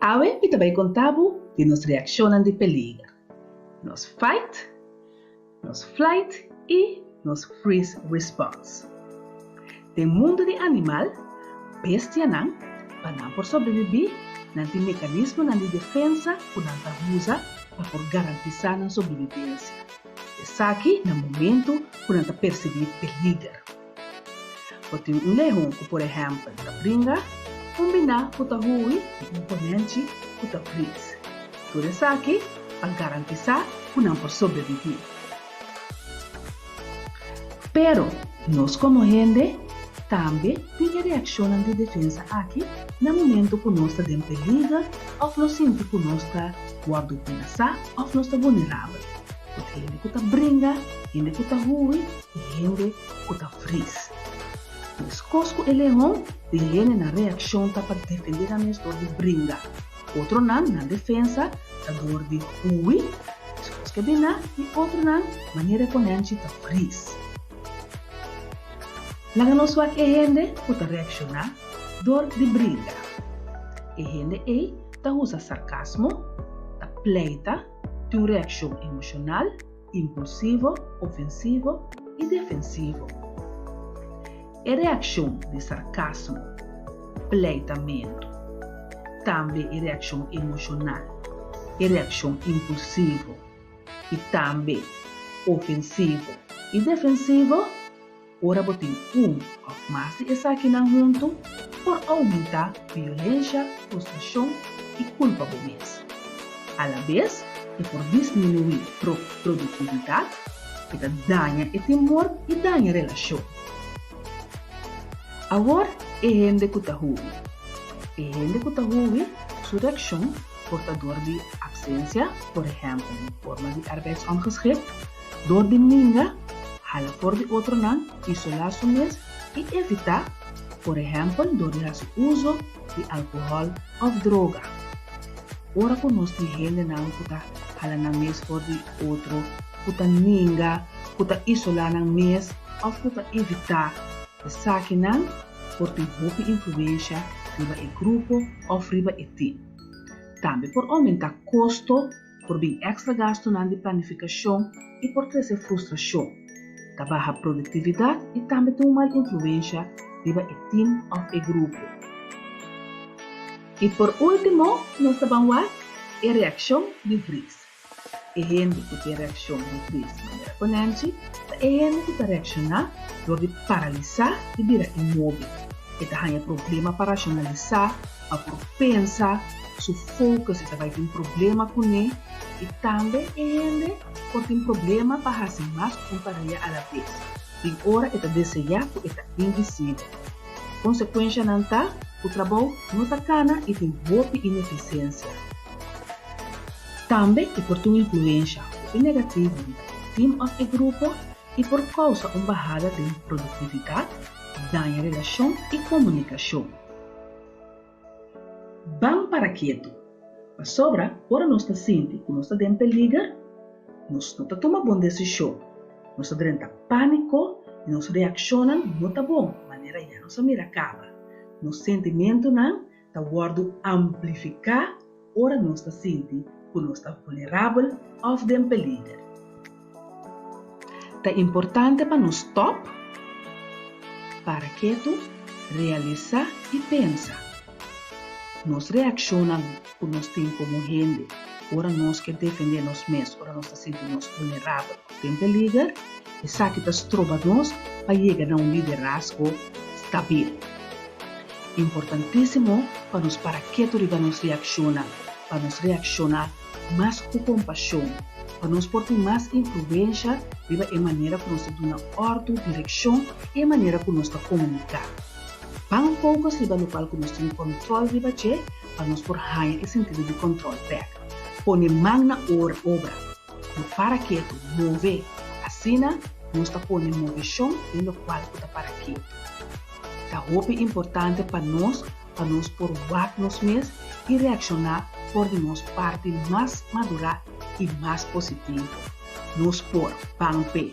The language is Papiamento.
Awe mi ta bai konta bo di nos reakshonnan di peliger, nos fight, nos flight i nos freeze response. Den mundu di animal, bestianan, pa nan por sobrebibí, nan tin mekanismonan di defensa ku nan ta usa pa por garantisá nan sobrebibensia. Esaki na momentu ku nan ta persibí peliger. Bo tin un lehon ku por ehèmpel ta bringa, un biná ku ta hui i un konènchi ku ta vries. Tur esaki pa garantisá ku nan por sobrebibí. Pero, nos komo hende tambe tin e reakshonnan di defensa aki na momentu ku nos ta den peliger òf nos sinti ku nos ta wòrdu menasá òf nos ta vulnerabel. Bo tin hende ku ta bringa, hende ku ta hui i hende ku ta vris. Meskos ku e leon, tin hende nan reakshon ta pa defendé nan mes dor di bringa. Otronan nan defensa ta dor di hui, meskos ku e biná, i otronan, manera e konènchi, ta vris. Laga nos wak e hende ku ta reakshoná dor di bringa. E hende ei ta usa sarkasmo, ta pleita, tin un reakshon emoshonal, impulsivo, ofensivo i defensivo. E reakshon di sarkasmo, pleitamentu, tambe e reakshon emoshonal, e reakshon impulsivo i tambe ofensivo i defensivo, Ora bo tin un òf mas di esakinan huntu, por oumentá violensha, frustrashon i kulpa bo mes. Alabes, e por disminuí produktividat, e ta daña e teamwork i daña relashon. Awor e hende ku ta hui. E hende ku ta hui, su reakshon por ta dor di apsensia, por ehèmpel den forma di arbeidsongeschikt, Dor di ninga, hala for di otronan, isolá su mes i evitá, por ehèmpel dor di hasi uso di alkohòl òf droga. Ora ku nos tin hendenan ku ta hala nan mes for di otro, ku ta ninga, ku ta isolá nan mes òf ku ta evitá, esakinan por tin hopi influensha riba e grupo òf riba e tim. Tambe por oumentá kosto Por bin èkstra gastunan di planifikashon i por trese frustrashon, ta baha produktividat i tambe tin un mal influensha riba e tim òf e grupo. I por último nos ta ban wak e reakshon di vris. E hende ku tin reakshon di vris manera konènchi ta e hende ku ta reakshoná dor di paralisá i bira inmóbil. E ta haña problema pa rashonalisá, pa por pensa, su focus e ta bai tin problema kuné i tambe e hende por tin problema pa hasi mas ku un tarea a la bes. Tin ora e ta deseá ku e ta invisibel. Konsekuenshanan ta ku trabou no ta kana i tin hopi inefisiensia. Tambe e por tin un influensha hopi negativo riba e tim òf e grupo i por kousa un bahada den produktividat, daña relashon i komunikashon. Ban para ketu, pasobra ora nos ta sinti ku nos ta den peliger, nos no ta tuma bon desishon, nos ta drenta pániko i nos reakshonnan no ta bon manera ya nos a mira kaba. Nos sentimentunan ta wòrdu amplifiká ora nos ta sinti ku nos ta vulnerabel òf den peliger. Ta importante pa nos stòp, para ketu, realisá i pensa. Nos reakshonnan ku nos tin komo hende ora nos ke defendé nos mes ora nos ta sinti nos vulnerabel òf den peliger, esaki ta stroba nos pa yega na un liderazgo stabil. Importantísimo pa nos para ketu riba nos reakshonnan, pa nos reakshoná mas ku kompashon, pa nos por tin mas influensha riba e manera ku nos ta duna òrdu, direkshon i e manera ku nos ta komuniká. Ban focus riba lokual ku nos tin kòntròl riba dje pa nos por haña e sentido di kòntròl bèk. Pone man na obra. No para ketu, move. Asina nos ta pone moveshon den lokual ku ta para ketu. Ta hopi importante pa nos pa nos por wak nos mes i reakshoná for di nos parti mas madurá i mas positivo. Nos por, ban p'e!